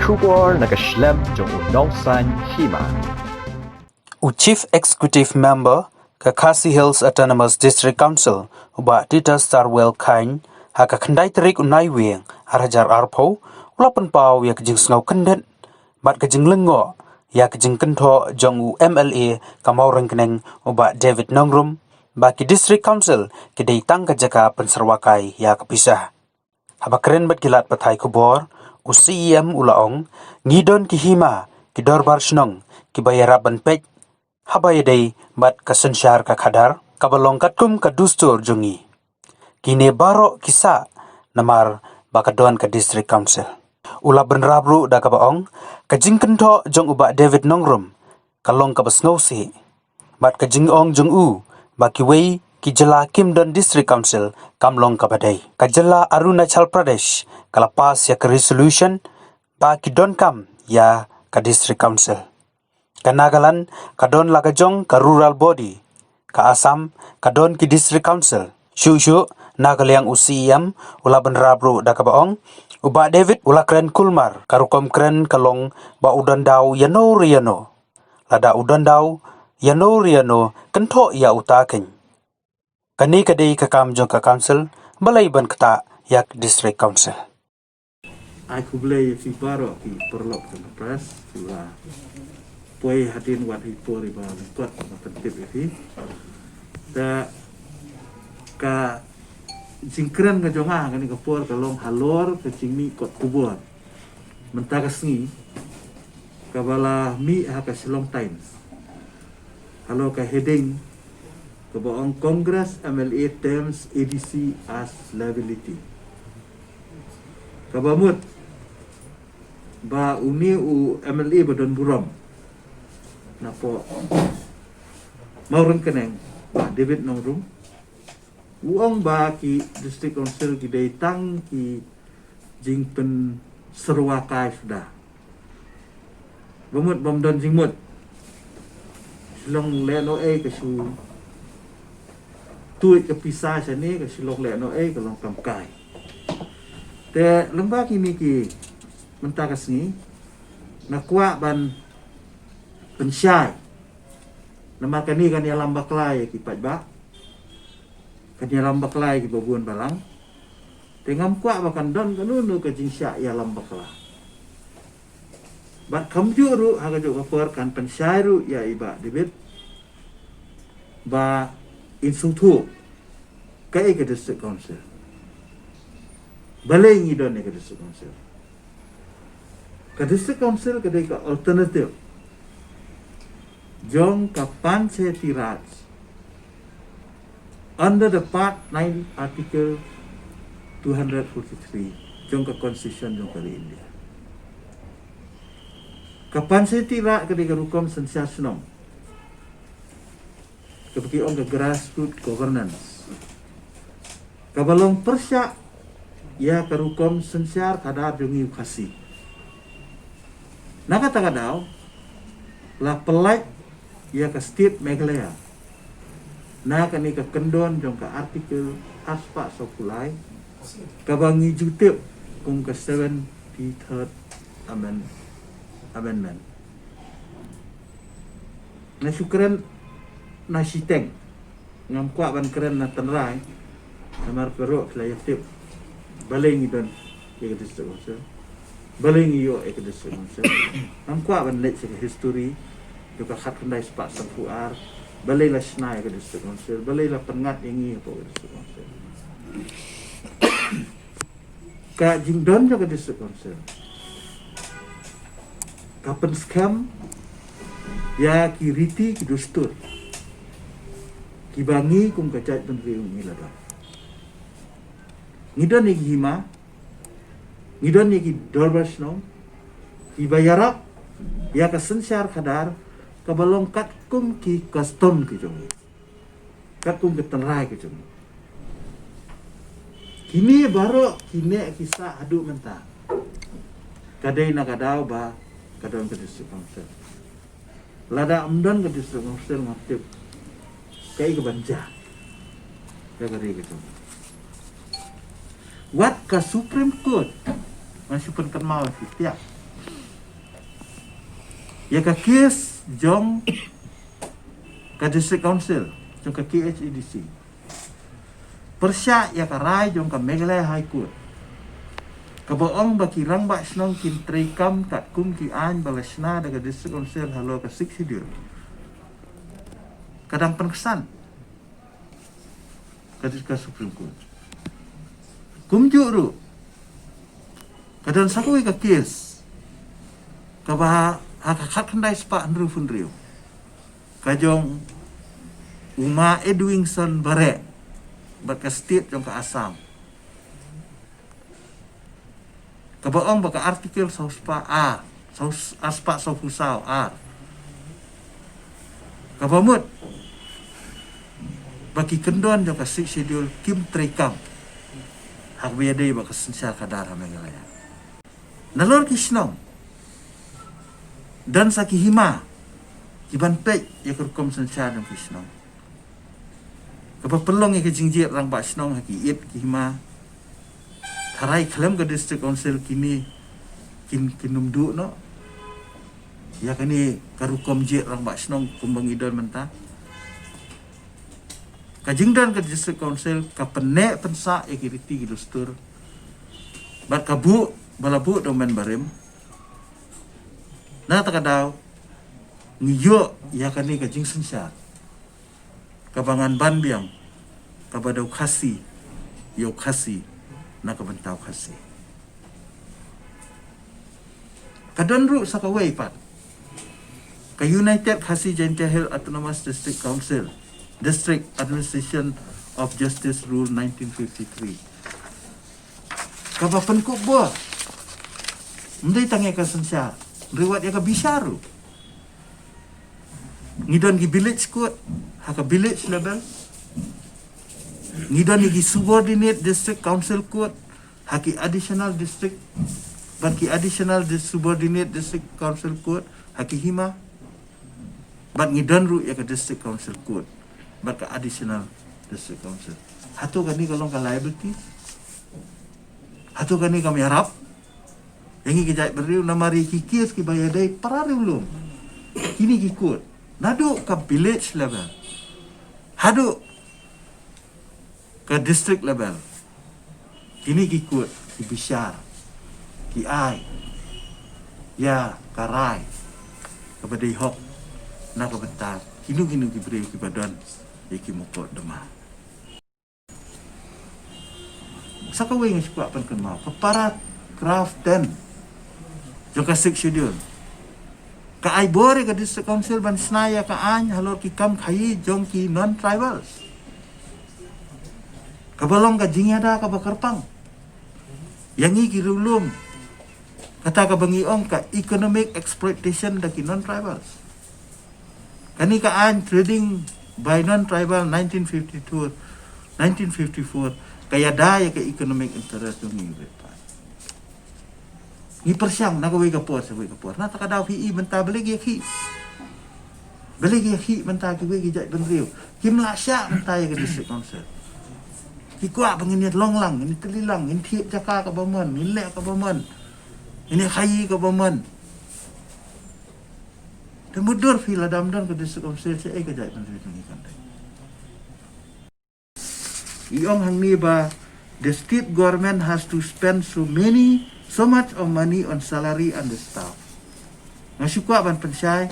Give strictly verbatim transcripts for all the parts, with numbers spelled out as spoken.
Khubor na ka shlem jong u nongsan hima. U Chief Executive Member ka Khasi Hills Autonomous District Council, u Bah Titus Tarwel Chyne, ha ka khyndai tarik u Naiwieng ar hajar arphew, u la pynpaw ïa ka jingsngew kyndit bad ka jinglyngngoh ïa ka jingkynthoh jong u M L A ka Mawryngkneng, u Bah David Nongrum, ba ki District Council ki dei tang ka jaka pynsyrwa kai ïa ka pisa. Haba kren bad ki lad pathai khubor, u C E M u la ong, ngi don ki hima, ki dorbar shnong, kiba ïarap ban peit haba ïadei bad ka synshar ka khadar, kaba long katkum ka dustur jong ngi. Kine baroh ki sah namar ba ka don ka District Council. U la bynrap ruh da kaba ong, ka jingkynthoh jong u Bah David Nongrum ka long kaba sngewsih bad ka jingong jong u ba kiwei ki jylla kim don District Council kam long kaba dei. Ka jylla Arunachal Pradesh ka la pass ïa ka resolution ba ki donkam ïa ka District Council. Ka Nagaland ka don la ka jong ka rural body. Ka Assam ka don ki District Council. Shuh shuh na ka liang u C E M u la bynrap ruh da kaba ong, u Bah David u la kren kulmar, ka rukom kren ka long ba u don daw ïano re ïano. Lada u don daw ïano re ïano, kynthoh ïa uta keiñ. Kane ka dei ka kam jong ka Council, balei ban ktah ïa ka District Council. Ai khublei ïa phi baroh ki paralok ka press, phi la poi hadien wat hi por iba lyngkot ba pyntip ïa phi. Te ka jingkren ka jong nga kane ka por ka long halor ka jingmih kot khubor mynta ka sngi, kaba la mih ha ka Shillong Times, halor ka heading kaba ong Congress M L A terms A D C as liability. Kaba mut ba une u M L A ba don burom napoh Mawryngkneng, Bah David Nongrum, u ong ba ki District Council ki dei tang ki jingpynsyrwa kai suda. Ba mut bym don jingmut. Shu long lehnohei ka shu tuid ka pisa shane, ka shu long lehnohei ka long kam kai. Te lyngba kine ki mynta ka sngi nga kwah ban pynshai. Namar kane kan ïalam bakla ïa ki paidbah, kan ïalam bakla ïa kiba bun balang. Te ngam kwah ba kan don kano kano ka jingshah ïalam bakla. Bad kumjuh ruh ha kajuh ka por kan pynshai ruh ïa i Bah David ba in sngewthuh kaei ka District Council. Balei ngi don ïa ka District Council. Ka District Council ka dei ka alternative jong ka Panchayati Raj under the Part nine, Article two hundred forty-three jong ka Constitution jong ka ri India. Ka Panchayati Raj ka dei ka rukom synshar shnong kaba ki ong ka grassroots governance, kaba long pyrshah ïa ka rukom synshar khadar jong ngi u Khasi. Na kata ka daw la pyllait ïa ka state Meghalaya na kane ka kyndon jong ka Article arspah sawphew lai, kaba ngi ju tip kum ka seventy-third amend-, amendment. Nga shu kren na shiteng, ngam kwah ban kren na tynrai. Namar baroh phi la ïa tip balei ngi don ïa ka District Council, balei ngi ïoh ïa ka District Council. Ngam kwah ban leit sha ka history jong ka khatkhyndai spah sanphew ar, balei la shna ïa ka District Council, balei la pynngat ïa ngi hapoh ka District Council. Ka jingdon jong ka District Council ka pynskhem ïa ki riti ki dustur kiba ngi kum ka jaitbynriew ngi la don. Ngi don ïa ki hima, ngi don ïa ki dorbar shnong kiba ïarap ïa ka synshar khadar kaba long katkum ki custom ki jong ngi, katkum ka tynrai ka jong ngi. Kine baroh kine ki sah haduh mynta ka dei na ka daw ba ka don ka District Council. Lada ym don ka District Council ngam tip kaei kaban jia ïa ka ri ka jong ngi. Wat ka Supreme Court, ngan shu pynkynmaw ïa phi, phi tip, Ïa ka kes jong ka District Council jong ka K H A D C pyrshah ïa ka rai jong ka Meghalaya High Court kaba ong ba ki rangbah shnong kin treikam katkum ki aiñ ba la shna da ka District Council halor ka Sixth Schedule, ka dang pynksan ka, ka Supreme Court. Kumjuh ruh ka don sa kawei ka kes kaba ha ka khatkhyndai spah hynriewphew hynriew, ka jong u Ma Edwingson Bareh bad ka state jong ka Assam, kaba ong ba ka Article saw spah ar, saw, ar spah sawphew saw ar, kaba mut ba ki kyndon jong ka Sixth Schedule kim treikam ha kaba ïadei bad ka synshar khadar ha Meghalaya. Nalor ki shnong don sa ki hima kiban peit ïa ka rukom synshar jong ki shnong, kaba pynlong ïa ka jingjied rangbah shnong ha ki ïit ki hima. Tharai khlem ka District Council kine kin, kin ym duh noh ïa kane ka rukom jied rangbah shnong kumba ngi don mynta. Ka jingdon ka District Council ka pynneh pynsah ïa ki riti ki dustur bad ka buh ba la buh da u Member barim. Na kata ka daw ngi ïoh ïa kane ka jingsynshar kaba ngan ban biang, kaba da u Khasi ïa u Khasi na ka bynta u Khasi. Ka don ruh sa kawei pat, ka United Khasi Jaintia Hills Autonomous District Council, District Administration of Justice Rule nineteen fifty-three, kaba pynkup bor ym dei tang ïa ka synshar, hynrei wat ïa ka bishar ruh. Ngi don ki village court ha ka village level. Ngi don ki subordinate district council court ha ki additional district, bad ki additional dis-, subordinate district council court ha ki hima. Bad ngi don ruh ïa ka district council court bad ka additional district council. Hato kane ka long ka liability? Hato kane kam ïarap ïa ngi ki jaitbynriew? Namar ïa ki kes kiba ïadei para riewlum, kine ki court, naduh ka village level haduh ka district level, kine ki court ki bishar, ki ai ïa ka rai kaba dei hok na ka bynta kino kino ki briew kiba don ïa ki mukotduma. Sa kawei nga shu kwah pynkynmaw, ka paragraph ten jong ka Sixth Schedule ka ai bor ïa ka District Council ban shna ïa ka aiñ halor ki kam khaïi jong ki non-tribals, kaba long ka jingïada kaba kyrpang ïa ngi ki riewlum. Kata kaba ngi ong ka economic exploitation da ki non-tribals. Kane ka aiñ Trading by Non-Tribal nineteen fifty-two, nineteen fifty-four, ka ïada ïa ka economic interest jong ngi. Ngi pyrshang na kawei ka por sha kawei ka por. Na kata ka daw phi i mynta balei ki ïakhih, balei ki ïakhih mynta kiwei ki jaitbynriew. Kim lah shah mynta ïa ka District Council. Ki kwah ba ngin ïalong lang, ngin ïatylli lang, ngin thied jaka kaba mon, ngin leh kaba mon, ngin ïakhaïi kaba mon. Te mutdur phi, lada ym don ka District Council, shaei ka jaitbynriew jong ngi kan dei? I ong hangne ba the state government has to spend so many, so much of money on salary and the staff. Nga shu kwah ban pynshai,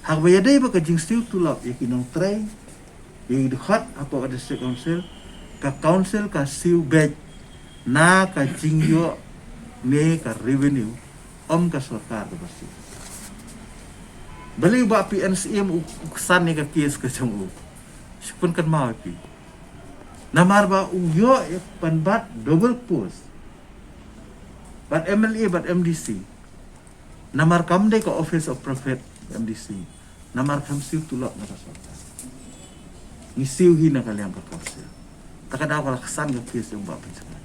ha kaba ïadei bad ka jingsiew tulop ïa ki nongtrei, ïa ki dkhot hapoh ka District Council, ka Council ka siew beit na ka jingïoh ne ka revenue, ym ka sorkar kaba siew. Balei u Bah P N Syiem u, u ksan ïa ka case ka jong u? Shu pynkynmaw ïa phi. Namar ba u ïoh ïa pynbat double post, bad M L A bad M D C. Namar kam dei ka office of profit M D C. Namar kam siew tulop na ka sorkar. Ngi siew hi na ka liang ka Council. Ta ka daw ka la ksan ka case jong u Bah P N Syiem.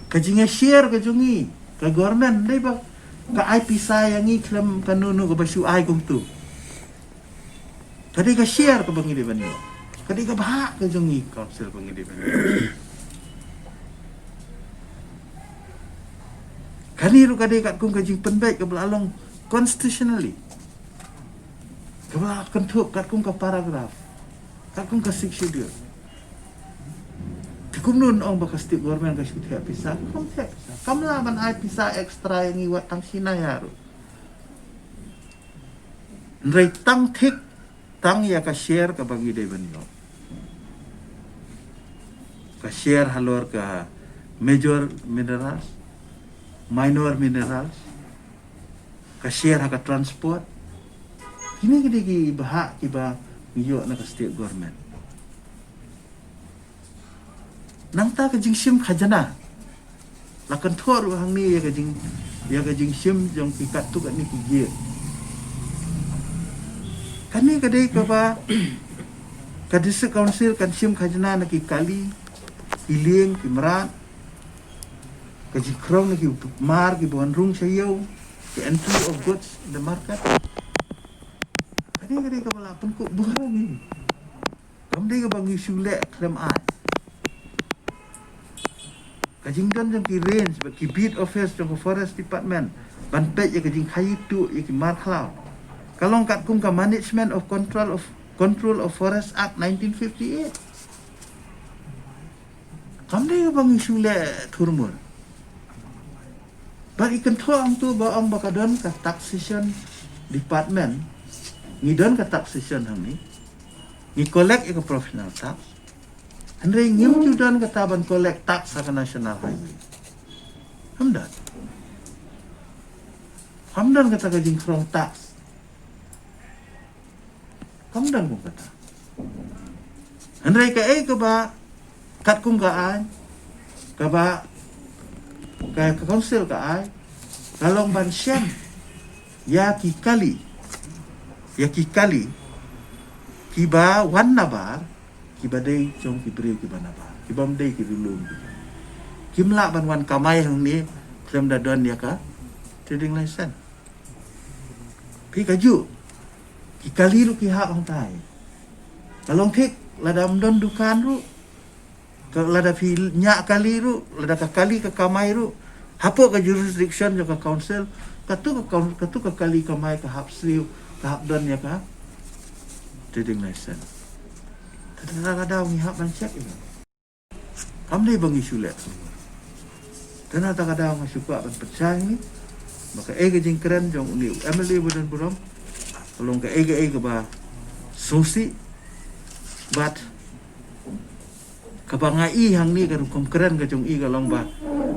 Ka jingïashare ka jong ngi, ka government, dei ba ka ai pisa ïa ngi khlem kano kano kaba shu ai kumto. Ka dei ka share kaba ngi dei ban ïoh. Ka dei ka bhah ka jong ngi Council ba ngi dei ban ïoh. Kane ruh ka dei katkum ka jingpynbeit kaba la long constitutionally, kaba la kynthup katkum ka paragraph, katkum ka Sixth Schedule. Te kumno ong ba ka state government ka shu theh pisa? Kam theh pisa. Kam lah ban ai pisa extra ïa ngi wat tang shi naya ruh. Hynrei tang thik tang ïa ka share kaba ngi dei ban ïoh, ka share halor ka major minerals, minor minerals, ka share ha ka transport. Kine ki dei ki bhah kiba ngi ïoh na ka state government. Nangta ka jingshim khajna, la kynthoh ruh hangne ïa ka jing, ïa ka jingshim jong ki katto katne ki gear. Kane ka dei kaba ka District Council kan shim khajna na ki kali, ki lieng, ki mrad, ka jingkhrong na ki mar kiba wan rung sha ïew, ki entry of goods in the market. Kane ka dei kaba la pynkup buh hangne. Kam dei kaba ngi shu leh khlem ai. Ka jingdon jong ki range bad ki beat office jong ka Forest Department ban peit ïa ka jingkhaii tuh ïa ki mar khlaw, ka long katkum ka Management of Control of, Control of Forest Act nineteen fifty-eight. Kam dei kaba ngi shu leh thurmur. Bad i kynthoh hangto ba ong ba ka don ka taxation department. Ngi don ka taxation hangne. Ngi collect ïa ka professional tax. Hynrei ngim ju don kata ban collect tax ha ka national highway. Kam don. Kam don kata ka jingkhrong tax. Kam don kum kata. Hynrei kaei kaba katkum ka aiñ, kaba ka, ka council ka ai, ka long ban shem ïa ki kali, ïa ki kali kiba wan nabar, kiba dei jong ki briew kiba nabar, kibym dei ki riewlum. Kim lah ban wan kamai hangne khlem da don ïa ka trading license. Phi, kajuh ki kali ruh ki hap hangtai. Ka long thik lada ym don dukan ruh, ka, lada phi ñiah kali ruh, lada ka kali ka kamai ruh hapoh ka jurisdiction jong ka council, katu ka kaun-, katu ka kali kamai ka hap siew, ka hap don ïa ka trading license. Te kata ka daw ngi hap ban check ïa ka. Kam dei ba ngi shu leh. Te na kata ka daw nga shu kwah ban pynshai hangne ba kaei ka jingkren jong une u M L A ba don burom ka long kaei kaei kaba sngewsih. Bad kaba nga i hangne ka rukom kren ka jong i ka long ba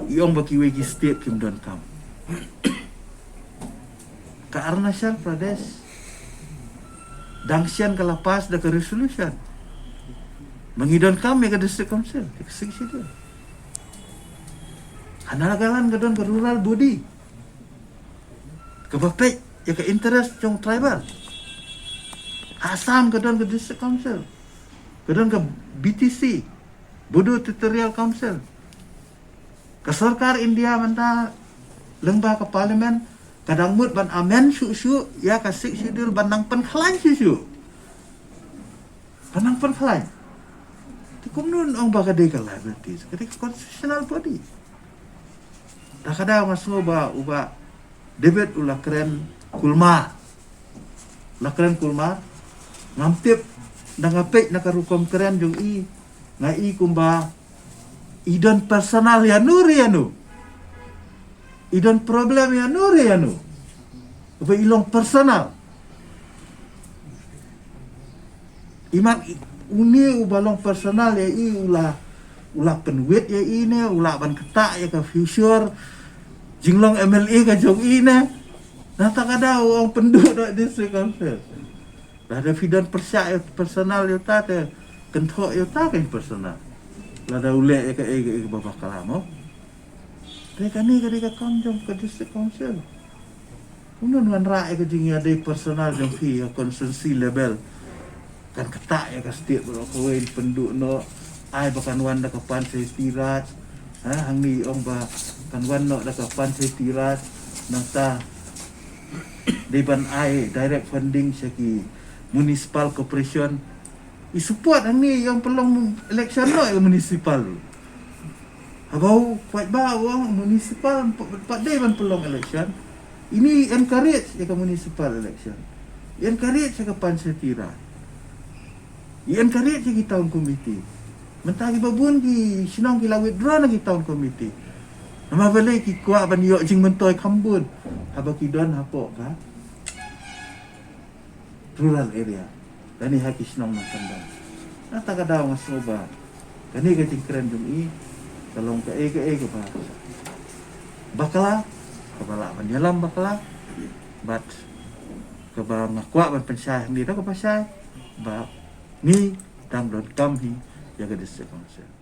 i ong ba kiwei ki state kim donkam. Ka Arunachal Pradesh dang shen ka la pass da ka resolution ba ngi donkam ïa ka district council, ïa ka Sixth Schedule. Ha Nagaland ka don ka rural body kaba peit ïa ka interest jong tribal. Ha Assam ka don ka district council, ka don ka B T C, Bodo Territorial Council. Ka sorkar India mynta lyngba ka parliament ka dang mut ban amend shuh shuh ïa ka Sixth Schedule ban nang pynkhlaiñ shuh shuh. Ban nang pynkhlaiñ. Te kumno ong ba ka dei ka liabilities, ka dei ka constitutional body. Te ka daw nga sngew ba u Bah David u la kren kulmar. La kren kulmar. Ngam tip, da nga peit na ka rukom kren jong i, nga i kumba i don personal ïano re ïano. I don problem ïano re ïano. Ba i long personal. Imat une uba long personal ïa i u la, u la pynwit ïa i ne u la ban ktah ïa ka future jinglong M L A ka jong i ne. Na kata ka daw u ong pynduh da district council. Lada phi don pyrshah ïa personal ïa uta te kynthoh ïa uta ka personal. Lada u leh ïa kaei kaei kaba bakla mo. Te kane ka dei ka kam jong ka district council. Kumno ngan rah ïa ka jingïadei personal jong phi ha constituency level. Kan ktah ïa ka state baroh kawei, pynduh noh, ai ba kan wan da ka Panchayati Raj. Ha, hangne ong ba kan wan noh da ka Panchayati Raj. Nangta dei ban ai direct funding sha ki municipal corporation. I support hangne ong pynlong election noh ïa ka municipal. Haba u paidbah u ong municipal, pat dei ban pynlong election. Ini encourage ïa ka municipal election. Encourage ïa ka panchayati raj. Encourage ïa ki town committee. Mynta kiba bun ki shnong ki la withdraw na ki town committee. Namar balei? Ki kwah ban ïoh jingmyntoi kham bun haba ki don hapoh ka rural area. Lane ha ki shnong nongkyndong. Na kata ka daw nga sngew ba kane ka jingkren jong i ka long kaei kaei kaba bakla, kaba lah ban ïalam bakla. Bad kaba nga kwah ban pynshai hangne da kaba shai ba ngi dang donkam hi ïa ka District Council.